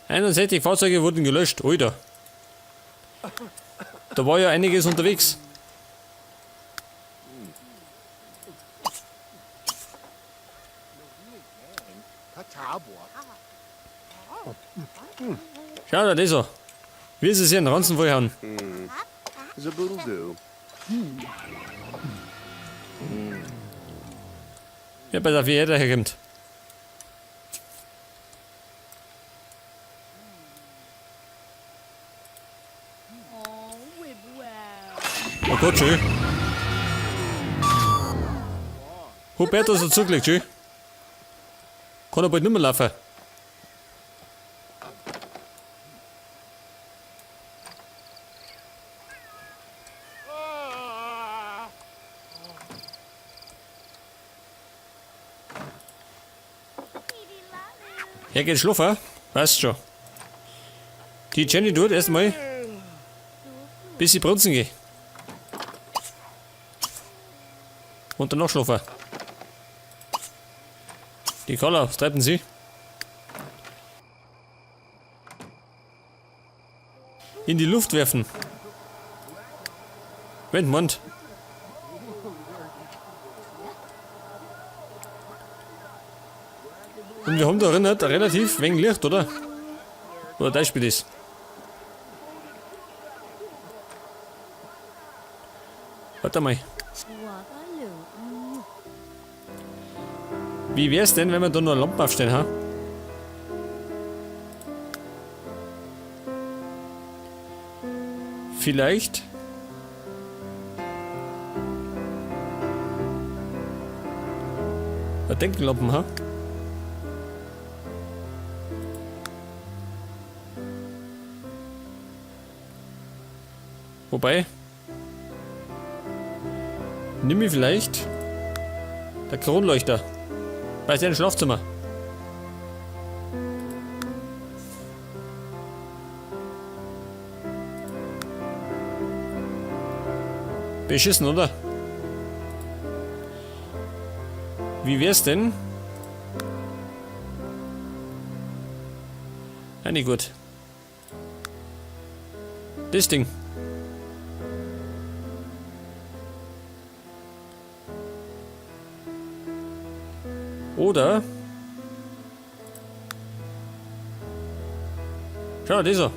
61 Fahrzeuge wurden gelöscht. Oida. Da war ja einiges unterwegs. Schau dir das an. Wie sie sich einen Ranzen vollhauen. Ja, pass auf, wie er daherkommt. Oh Gott, schön. Hubertus hat zugelegt, schön. Kann er bald nicht mehr laufen. Er geht schlafen, weißt schon. Die Jenny tut erstmal, bis sie brunzen geht. Und danach schlafen. Die Carla, was treiben Sie? In die Luft werfen. Moment, Moment. Und wir haben da drin halt relativ wenig Licht, oder? Oder das Spiel ist. Warte mal. Wie wär's denn, wenn wir da noch eine Lampe aufstellen, ha? Vielleicht. Eine Deckenlampen, ha? Wobei. Nimm mir vielleicht der Kronleuchter. Bei seinem Schlafzimmer. Beschissen, oder? Wie wär's denn? Ja, nicht gut. Das Ding. Oder? Schau, dieser.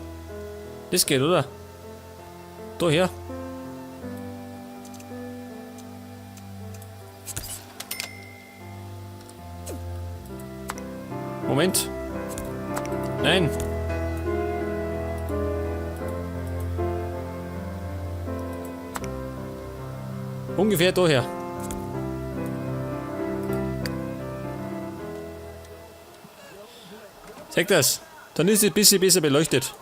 Das geht, oder? Da her. Moment. Nein. Ungefähr daher. Zeig das. Dann ist es ein bisschen besser beleuchtet.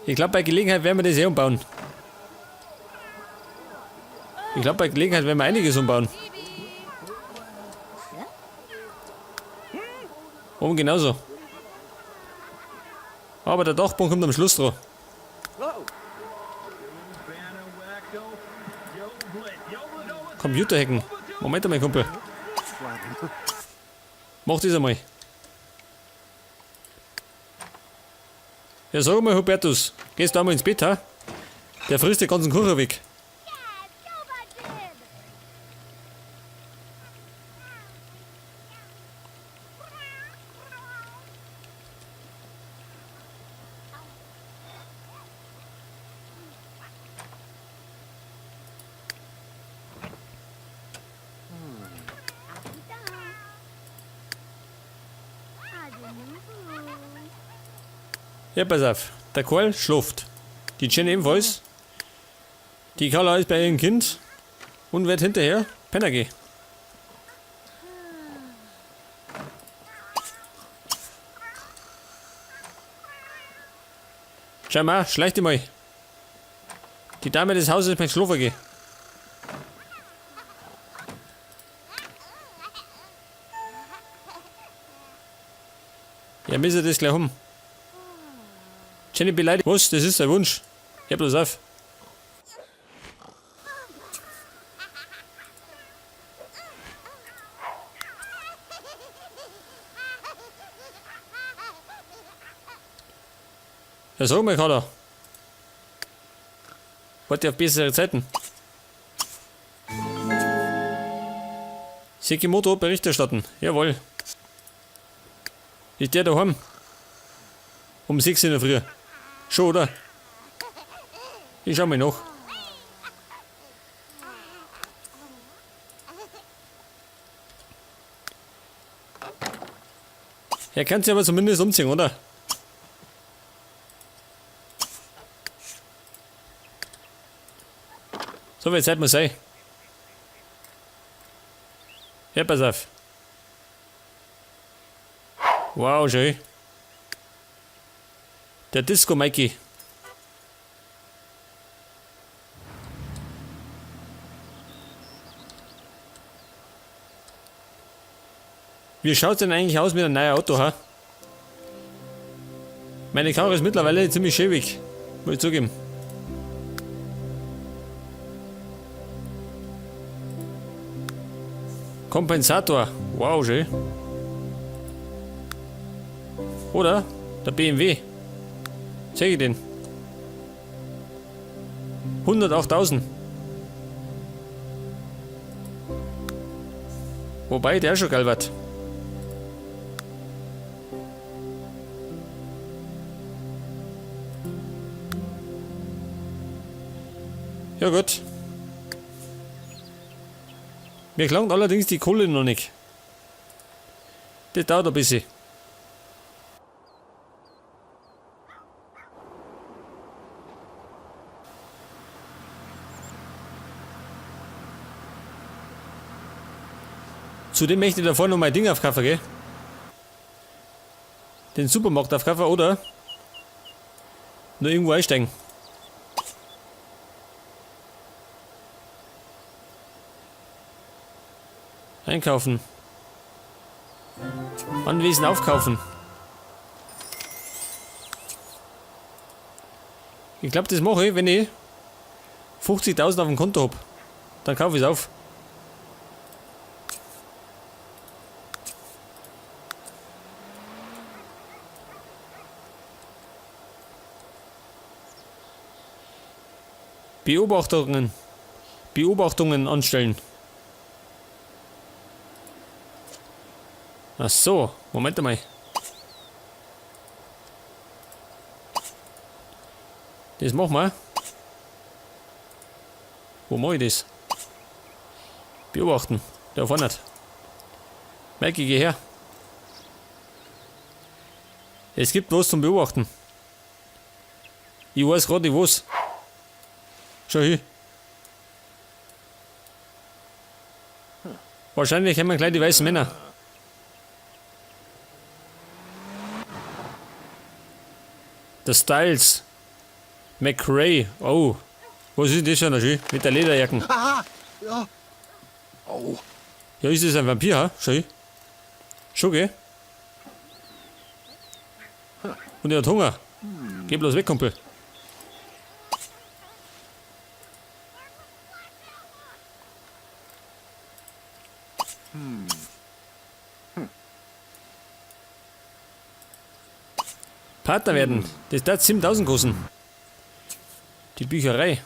Ich glaube, bei Gelegenheit werden wir das eh umbauen. Ich glaube, bei Gelegenheit werden wir einiges umbauen. Oben genauso. Aber der Dachboden kommt am Schluss dran. Computer hacken. Moment einmal, Kumpel. Mach das einmal. Ja, sag mal, Hubertus, gehst du einmal ins Bett, ha? Der frisst den ganzen Kuchen weg. Ja, pass auf. Der Karl schläft. Die Jenny ebenfalls. Die Carla ist bei ihrem Kind und wird hinterher pennen gehen. Schau mal, schleich dich mal. Die Dame des Hauses möchte schlafen gehen. Ja, müssen das gleich haben. Jenny beleidigt. Was? Das ist sein Wunsch. Hör bloß auf. Ja, sag mal, Kader. Warte auf bessere Zeiten. Sekimoto Bericht erstatten. Jawohl. Ist der daheim? Um 6 in der Früh. Schon, oder? Ich schau mal nach. Er kann sich aber zumindest umziehen, oder? So viel Zeit muss sein. Ja, pass auf. Wow, schön. Der Disco Mikey. Wie schaut's denn eigentlich aus mit einem neuen Auto, ha? Meine Karre ist mittlerweile ziemlich schäbig, muss ich zugeben. Kompensator. Wow, schön. Oder? Der BMW. Zeig ich den. 108.000. Wobei der schon geil wird. Ja gut. Mir klangt allerdings die Kohle noch nicht. Das dauert ein bisschen. Zudem möchte ich davor noch mein Ding aufkaufen, gell? Den Supermarkt aufkaufen, oder? Nur irgendwo einsteigen. Einkaufen. Anwesen aufkaufen. Ich glaub, das mache ich, wenn ich 50.000 auf dem Konto hab. Dann kaufe ich's auf. Beobachtungen. Beobachtungen anstellen. Ach so, Moment einmal. Das machen wir. Wo mach ich das? Beobachten. Da vorne. Mikey, geh her. Es gibt was zum Beobachten. Ich weiß grad nicht was. Schau hin. Wahrscheinlich haben wir gleich die weißen Männer. Der Styles. McRae. Oh. Was ist denn das schon? Schön? Mit der Lederjacken. Ah, ja. Oh. Ja, ist das ein Vampir, ha? Schau hin. Schon, gell? Und er hat Hunger. Geh bloß weg, Kumpel. Partner werden. Das darf 7.000 kosten. Die Bücherei.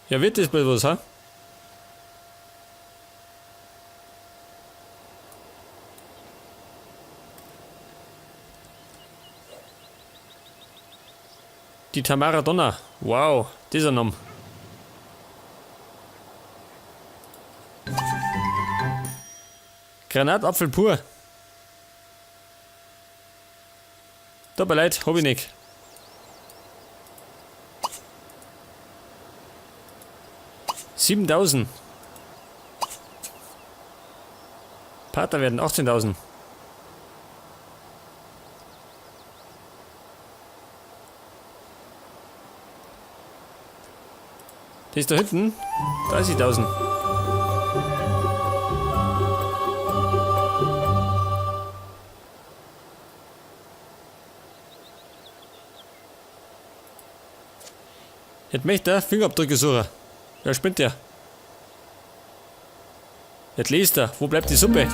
Ja, wird das bald was, ha? Die Tamara Donner. Wow, dieser Name. Granatapfel pur. Tut mir leid, hab ich nicht. 7.000. Partner werden 18.000. Das ist da hinten. 30.000. Jetzt möchte er Fingerabdrücke suchen. Ja, spinnt der. Jetzt liest er. Wo bleibt die Suppe?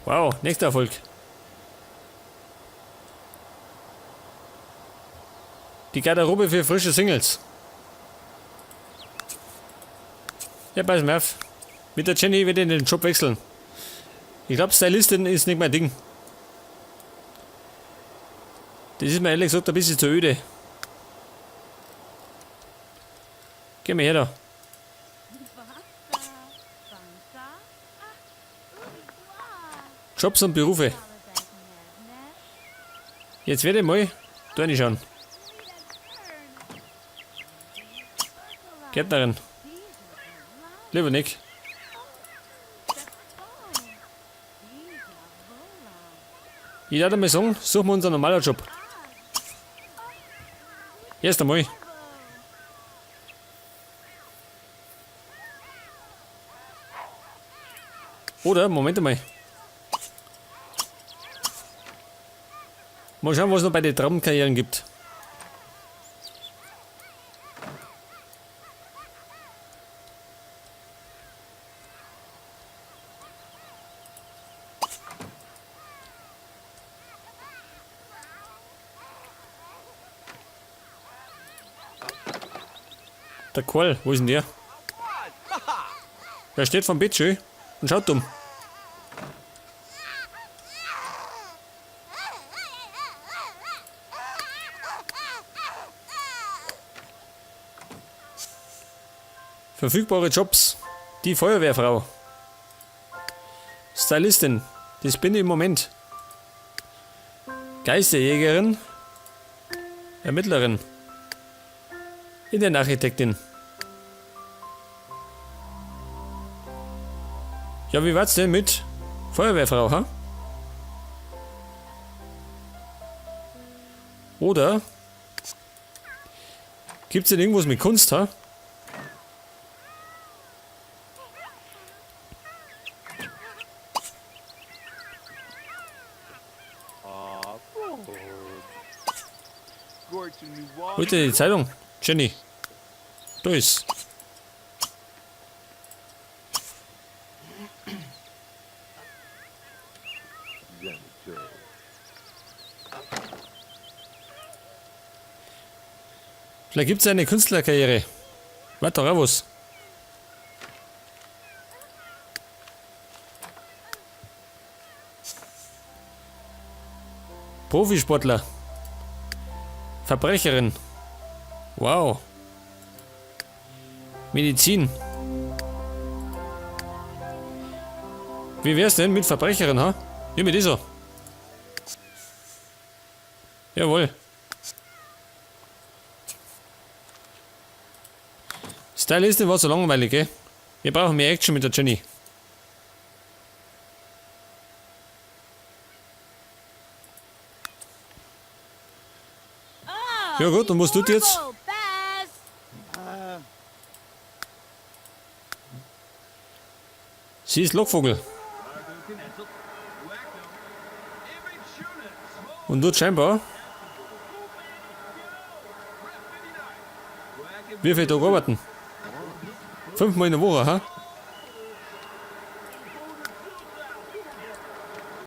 Wow, nächster Erfolg. Die Garderobe für frische Singles. Ja, pass mal auf. Mit der Jenny werde ich den Job wechseln. Ich glaube, Stylistin ist nicht mein Ding. Das ist mir ehrlich gesagt ein bisschen zu öde. Geh mal her da. Jobs und Berufe. Jetzt werde ich mal da reinschauen. Gärtnerin. Lieber Nick. Ich würde mal sagen, suchen wir uns einen normalen Job. Erst einmal. Oder, Moment einmal. Mal schauen, was es noch bei den Traumkarrieren gibt. Der Karl, wo ist denn der? Der steht vom Bett schön und schaut dumm. Verfügbare Jobs. Die Feuerwehrfrau. Stylistin. Das bin ich im Moment. Geisterjägerin. Ermittlerin. Innenarchitektin. Ja, wie war's denn mit Feuerwehrfrau, ha? Oder gibt's denn irgendwas mit Kunst, ha? Heute die Zeitung, Jenny. Da ist. Vielleicht gibt's eine Künstlerkarriere. Warte doch auch was. Profisportler. Verbrecherin. Wow. Medizin. Wie wär's denn mit Verbrecherin, ha? Ja, mit dieser. Jawohl. Stylistin war so langweilig, gell? Wir brauchen mehr Action mit der Jenny. Ja gut, und was tut die jetzt? Sie ist Lockvogel. Und tut scheinbar wie viel Tag arbeiten? 5-mal in der Woche, ha?